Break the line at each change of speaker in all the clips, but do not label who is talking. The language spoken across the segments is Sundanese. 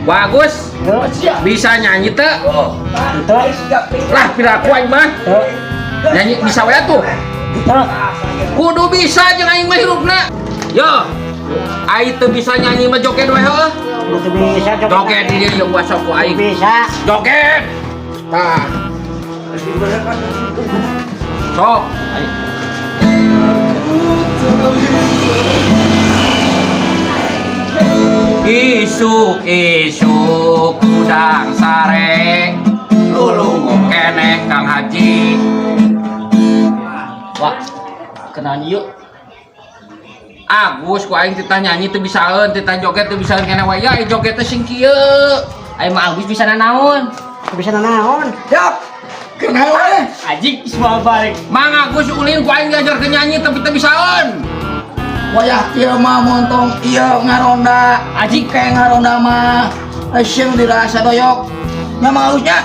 Bagus. Bisa nyanyi teu?
Itu.
Lah piraku aing mah. Nyanyi bisa we atuh.
Itu.
Kudu bisa jeung aing mah hirupna. Yo. Aing teu bisa nyanyi mah joget we heuh.
Itu bisa joget.
Joget di dieu jeung sok ku aing.
Bisa.
Joget. Tah. Sok. Isuk-isuk kudang sare lulungu keneh Kang Haji.
Wah, kenalan yuk.
Agus ku aing titah nyanyi teu bisaeun, titah joget teu bisaeun keneh wae. Ya joget teh sing kieu.
Ayo mah Agus bisa nanaon.
Bisa nanaon.
Siap. Kenal we.
Anjing semua balik.
Mang Agus ulin ku aing diajarkeun nyanyi tapi teu bisaeun.
Wayah kieu mah montong ieu ngaronda.
Anjing.
Kayak ngaronda mah euseung dirasa doyok. Nya Mang Agusnya.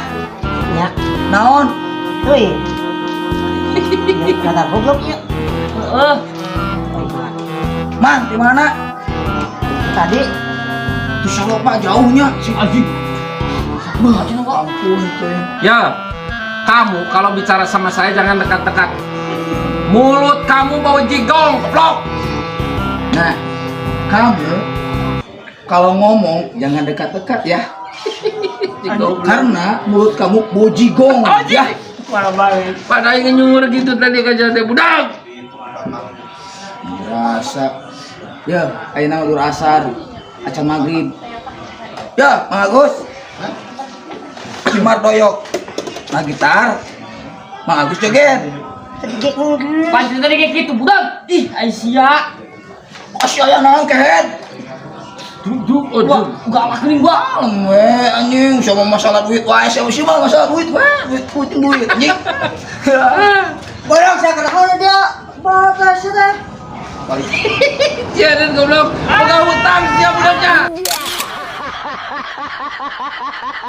Ya.
Naon?
Euy. Kata goblok ya.
Heeh.
Mang, di mana?
Tadi
Tuh salopa jauhnya.
Si anjing.
Bah, ampun teh.
Ya, kamu kalau bicara sama saya jangan dekat-dekat. Mulut kamu bau jigong, goblok.
Nah, kamu kalau ngomong jangan dekat-dekat ya. Karena mulut kamu bau jigong ya.
Malah balik.
Pada ingin nyungur gitu tadi kaca teh budak.
Rasa. Ya, ayeuna udah asar, acan maghrib. Ya, Mang Agus. Cimar doyok. Nah gitar. Mang Agus joget.
Pasti tadi kayak gitu budak. Ih, Aisyah.
Kasih aya naon kehed.
Duduk, oh,
Gua gak lakuin gua.
Kalem we anjing sama masalah duit wae siapa sih mah masalah duit we duit duit duit anjing.
Borong saya kena dia. Batas teh.
Siaran goblok. Boga hutang sia budaknya.